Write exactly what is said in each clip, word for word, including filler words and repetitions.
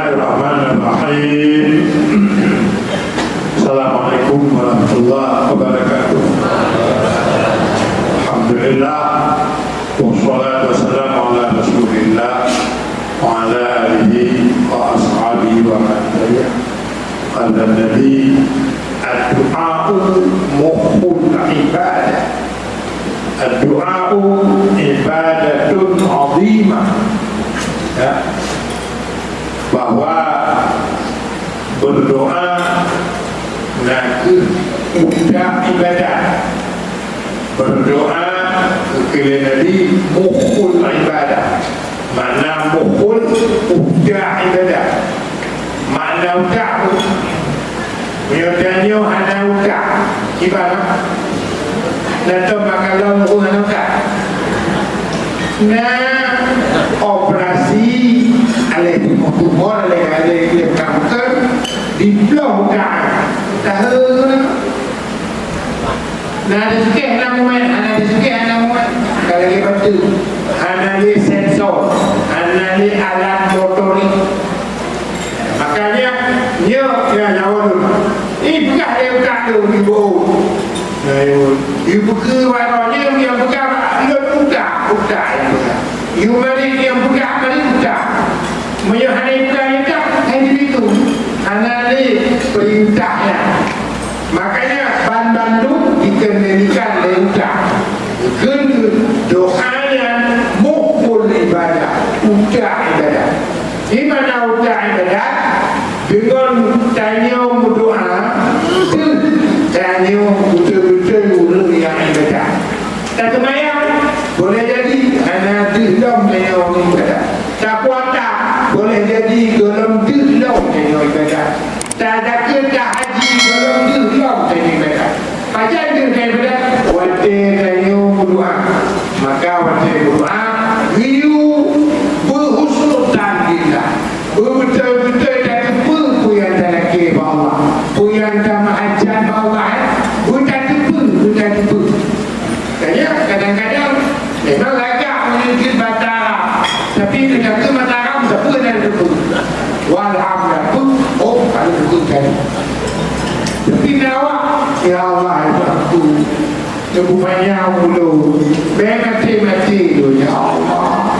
Bismillahirrahmanirrahim. Assalamualaikum warahmatullahi wabarakatuh. Alhamdulillah. Wassalatu wassalamu ala Rasulillah wa ala alihi wa ashabihi wa man tabi'ah. Qala Nabi, "Ad-du'a'u mukhul ibadah." Ad-du'a'u ibadatun azimah. Ya. Bahwa berdoa na kheueh utak ibadah. Berdoa, keu Nabi, mukhul ibadah. Makna mukhul, utak ibadah. Makna utak pun. Meunyoe tanyoe hana utak, kiban? Na tom makanan ureueng hana utak? Na operasi, aleh tumor-tumor, aleh, aleh, aleh kanker, diploh utak. Tahu. Na ada sukeh hana muat, hana ada sukeh hana muat. Ka lagèe batu. Hana lé sensor, hana lé alat motorik. Makanya, nyoe, ya, nyawa lôn. Ih, peugah lé utak lôn, ibu. Nah, ibu. Ibu ke baroe nyoe nyang peugah, lôn utak, utak nyang peugah. Ibu mari nyang peugah, mari utak. Meunyoe hana peugah utak, hai di situ. Hana lé perintah nyan. Makanya, ban bandum dikendalikan lé utak. Kheun doa nyan mukhul ibadah, utak ibadah. Di mana utak ibadah? Deungon tanyoe meudoa, deuh tanyoe beutôi-beutôi ureueng nyang ibadah. Taseumayang, boleh jadi hana deuh lom tanyoe ibadah. Tapuasa, boleh jadi gohlom deuh lom tanyoe ibadah. Tazakeuet, tahaji, gohlom deuh lom tanyoe ibadah. Pajan deuh tanyoe ibadah? Watèe tanyoe meudoa. Maka watèe meudoa, geuyue beuhusnuzan billah. Beubeutôi-beutôi tateupeue peue nyang talakèe bak Allah. Peue nyang tameuhajat bak Allah, eh. Beutateupeue, beutateupeue. Makanya, kadang-kadang memang lagak meunyoe jeuet basa Arab. Tapi, meunyoe jeuet basa Arab, sapeue na teupeue. Walhamdulillah, oh, kalau teupeue tadi. Tapi, na awak, "Ya Allah, ya Tuhanku, neupeupanyang ulôn, bèk maté-maté lôn, ya Allah.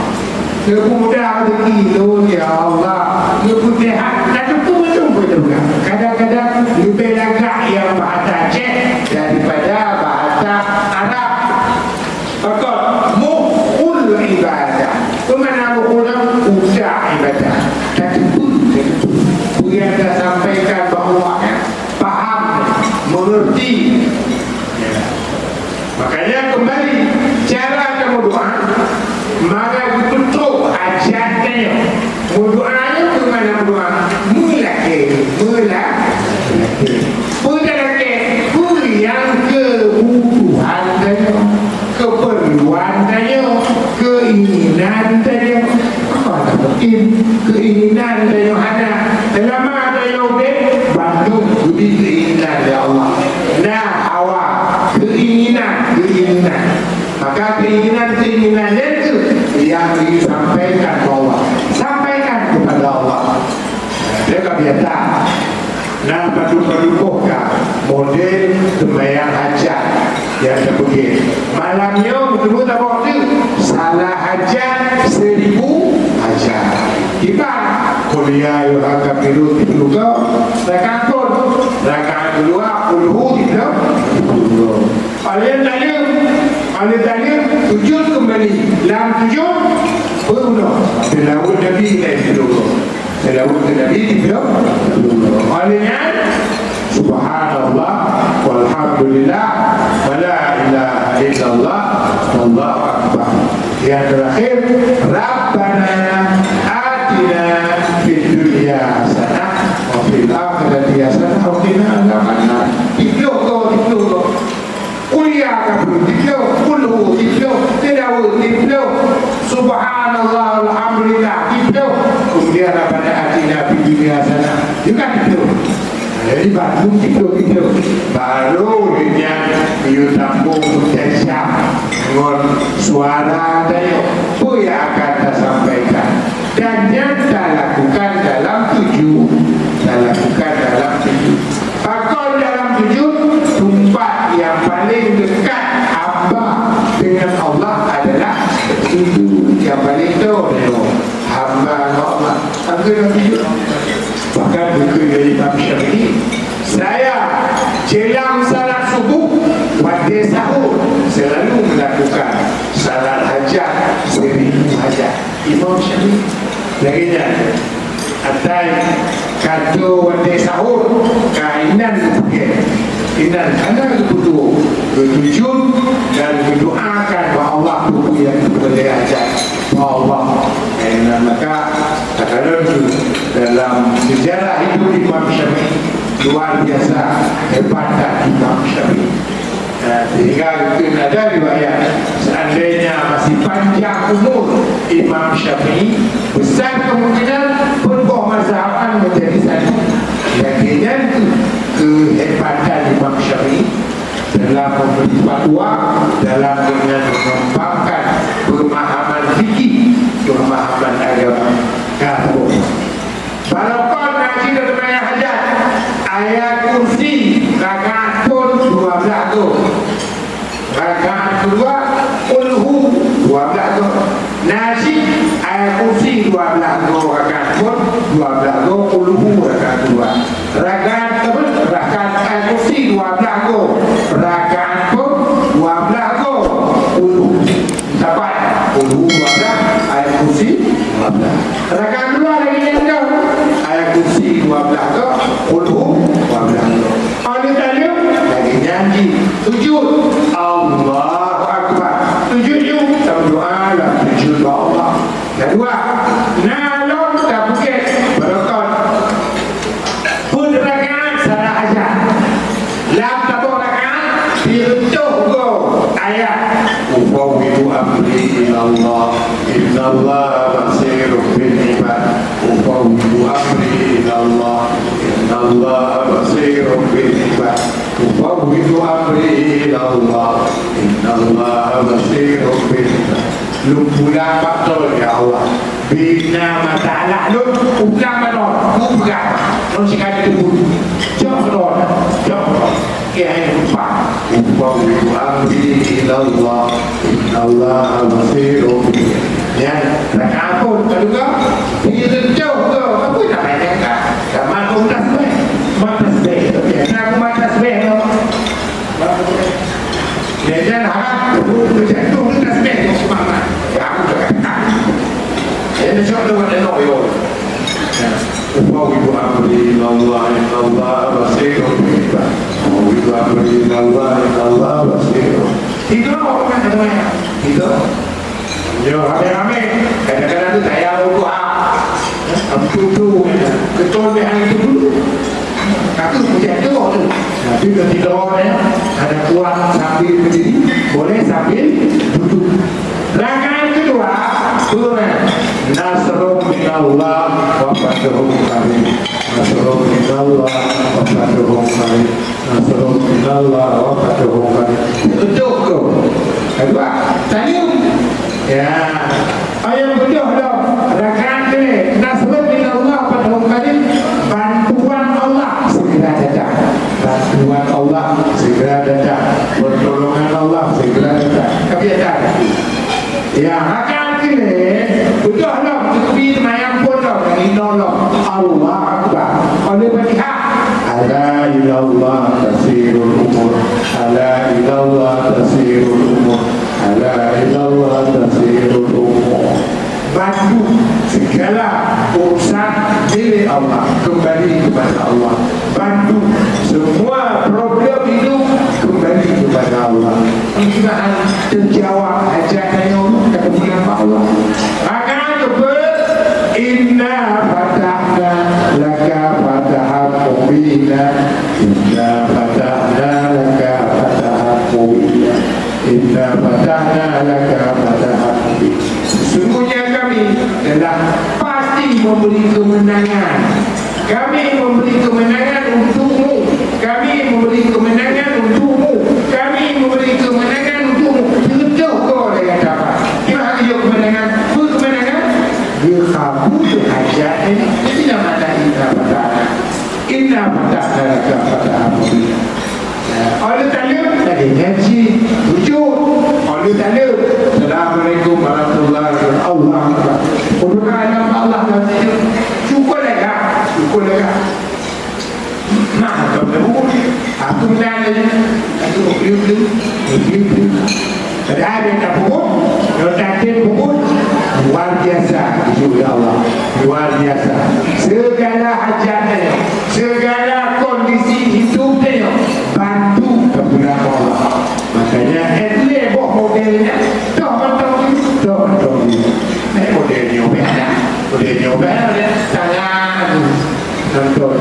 Neupeumudah rezeki lôn, ya Allah. Neupeuseuhat." Na teupeue mantong peue teupeue. Kadang-kadang leubeh lagak nyang bahasa Aceh daripada bahasa Arab. Pakon, mukhul ibadah. Peue makna mukhul nyan? Utak ibadah. Tateupeue, tateupeue. Peue nyang tasampaikan bak awak nyan paham, mengerti. Ya. Makanya kembali, cara kamu doa, maka geupeutôk hajat tanyoe. Meudoa nyoe peue makna meudoa? Meulakèe, meula-, meulakèe. Peue talakèe? Peue nyang keubutuhan tanyoe, keupeurluan tanyoe, keuinginan tanyoe. Apa tak mungkin keuinginan tanyoe hana? Seulama tanyoe udép, bandum geubri keuinginan lé Allah. Na hawa, keuinginan, keuinginan. Maka keinginan-keinginan nyan kheueh nyang disampaikan keu Allah. Sampaikan kepada Allah. Dia ka biasa. Nah, padum-padum boh ka model seumayang hajat nyang teupeugèt. Malam nyoe beutôi tabok tu, salah hajat seribu hajat. Kiban, qul ya ayyuhal kafirun tiga puluh, rakaat phôn, rakaat keudua, qul hu tiga puluh. Alèh taleuem, alèh taleuem, sujud keumbali. Lam sujud, peunoh. Seulaweuet Nabi laén sidroe. Seulaweuet Nabi tiga puluh. Alèh nyan, subhanallah, walhamdulillah, wa la ilaha illallah, wallahu akbar. Nyang teurakhir, Rabbana atina fid dunya hasanah wa fil akhirati hasanah wa qina adzabannar. Tiga kali, tiga kali. Qul ya ayyuhal kafirun, tiga kali. Qul hu, tiga kali. Seulaweuet, tiga kali. Subhanallah, alhamdulillah, tiga kali. Kemudian, Rabbana atina fid dunya hasanah. Juga tiga kali. Jadi, baru tiga kali. Baru dia nyan, you sambung meucecah ngon suara tadi. Apa yang akan tasampaikan? Dan nyang talakukan dalam tu Yang paling dekat hamba dengan Allah adalah sujud. Yang paling dekat hamba dengan Allah. Angka Nabi juga. Bahkan buku dari Imam Syafi'i, saya jelang salat subuh, waktu sahur, selalu melakukan salat hajat seribu hajat. Imam Syafi'i. Lagèe nyan. Atai ka trôh watèe sahur, ka inan geupeuget. Inan hana geupeuduek, geusujud dan geudoakan bak Allah peue-peue nyang geupeuget lé hajat. Bak Allah. Inan maka takalon dalam sejarah hidup Imam Syafi'i luar biasa hebatnya Imam Syafi'i. Nah, sehingga mungkin ada riwayat, seandainya masih panjang umur Imam Syafi'i, besar kemungkinan peuet boh mazhab menjadi satu. Lagèe nyan keuh keuhebatan Imam Syafi'i dalam memberi fatwa, dalam dengan mengembangkan pemahaman fikih, pemahaman agama. Nah, Barokon na cit teuma hajat. Ayat Kursi rakaat phôn dua blah goe. Rakaat keudua, Qul Hu dua blah goe. Na cit Ayat Kursi dua blah goe rakaat phôn, dua blah goe Qul Hu rakaat keudua. Rakaat keupeuet, rakaat Ayat Kursi dua blah goe. Rakaat phôn dua blah goe Qul Hu. Dapat Qul Hu dua blah, Ayat Kursi dua blah. Rakaat keudua lagèe nyan, Ayat Kursi dua blah goe, Qul Hu dua blah goe. Alif, alif, lagèe nyan jih. Sujud. Allahu Akbar. Sujud jih, tameudoa lam sujud bak Allah. Keudua, na lom tapeugèt barokon. Peuet rakaat salat hajat. Lam saboh rakaat, sireutôh goe ayat. Ufawwidu amri ilallah, innallaha basirun bil ibad. Ufawwidu amri ilallah, innallaha basirun bil ibad. Ufawwidu amri ilallah, innallaha basirun bil ibad. Lôn pulang bak Droe, ya Allah. Bina masalah lôn, pulang bak Droe. Lôn peugah, lôn sikali teupeu. Cok Droe, cok Droe. Oke, hai lupa. Ufawwidu amri ilallah, innallaha basirun. Ya, rakaat phôn ka juga. Di rencong tu, apa nak banyak kah? Dah maklum tasbih. Mak tasbih. Ya, aku mak tasbih tu. Jadi, harap guru berjatuh ke tasbih tu semangat. Ya, aku cakap. Ya, insya Allah, ada nak, yo. Ya. Ufawwidu amri ilallah, innallaha basirun bil ibad. Ufawwidu amri ilallah, innallaha basirun. Itu orang kata, itu. Yo, ramai-ramai. Kadang-kadang tu saya mau doa. Ampu tu, betul ni hari tu dulu. Aku punya doa tu. Tapi ketika orang ada kuat sambil berdiri, boleh sambil duduk. Rakaat kedua, turun. Nasrun minallah wa fathun qarib. Nasrun minallah wa fathun qarib. Nasrun minallah wa fathun qarib. Betul tu. Kedua, tayum. Ya. Ayat beutôi lom, rakaat keulhèe, nasrun minallah, fathun qarib, bantuan Allah segera datang. Bantuan Allah segera datang. Pertolongan Allah segera datang. Ka biasa. Ya, rakaat keulhèe, beutôi lom, teukubi seumayang phôn lom, nyang inoe lom. Allahu Akbar. Oleh Fatihah. Ala ilallah tasirul umur. Ala ilallah tasirul umur. Ala ilallah tasirul umur. Bantu segala urusan milik Allah, kembali kepada Allah. Bantu semua problem hidup kembali kepada Allah. Mudah-mudahan terjawab hajat tanyoe, kita pulang ke Allah. Maka kebet, inna fatahna laka fatahan mubina. Inna fatahna laka fatahan mubina. Inna fatahna laka fatahan mubina. Sesungguhnya kami telah pasti memberi kemenangan. Kami memberi kemenangan untukmu. Kami memberi kemenangan untukmu. Kami memberi kemenangan untukmu. Beutôi keu lagèe nyan. Kira hana jok kemenangan. Peue kemenangan? Geukabul hajat nyan. Jadi nama dah inna fatahna. Inna fatahna laka fatahan mubina. Nah, oleh taleueng, nah, Ngaji, tujuh. Kalau tak ada, Assalamualaikum warahmatullahi wabarakatuh. Allah Akbar. Ureueng alam Allah Taala. Syukur lagak, syukur lagak. Nah, tak boleh buat. Aku benar ni. Aku beli-beli, beli-beli. Padahal dia tak buat, dia tak buat. Luar biasa, syukur Allah. Luar biasa. Segala hajat dia, segala kondisi hidup dia, bantu kepada Allah. Makanya, eh, boleh buat model ni. Dah mantap ni, dah mantap ni. Eh, model ni, obek dah. Model ni, obek dah. Tangan. Nonton.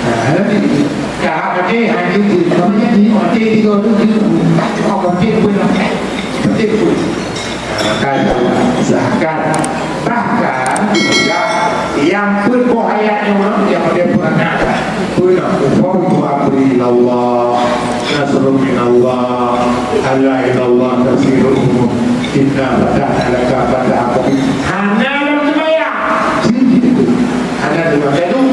Nah, nanti. Ka mati, hanya di, apa jadi? Mati di gol tu. Oh, mati pun. Mati pun. Maka zakat. Bahkan juga yang pun boh ayat yang orang yang pada pun anak. Pun aku pun amri Allah. Nasrun min Allah. Ala ila Allah tasirul umur. Inna fatahna laka fathan mubin. Hana dalam sembahyang. Hana dalam sembahyang.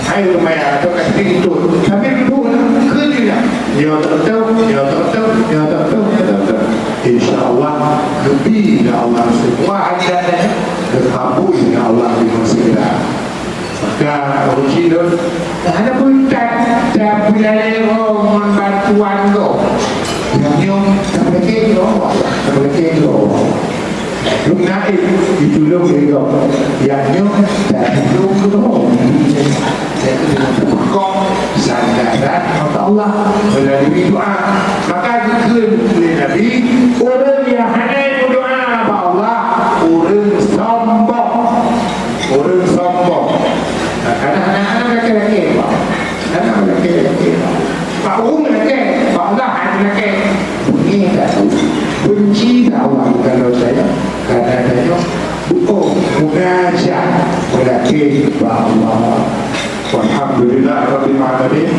Hai ureueng maya, atau kat pintu. Tapi pintu keu dia. Nyoe teuntèe, nyoe teuntèe, nyoe teuntèe, nyoe teuntèe. Insya Allah, geubri lé Allah semua hajat nyan, geukabui lé Allah di segera. Maka uji lôn, hana pun tak, tak peulalé ngon bantuan gob. Nyang nyoe, tak peulalé gob, tak peulalé gob. Lôn naék jitulông lé gob, nyang nyoe tatulông keudroe. Nyang keuneuk teupeukong sandaran mata Allah meulalu doa. Maka geukheun lé Nabi, ureueng nyang hana meudoa bak Allah, ureueng sombong. Ureueng sombong. Nah, kadang aneuk-aneuk laki-laki, Pak. Aneuk laki-laki, Pak. Bak ureueng lakèe, bak Allah hana lakèe. Bunyi tak? Benci tak Allah kalau saya? Karena saya, oh, munajat, berarti bak Allah. Walhamdulillah Rabbil Alamin.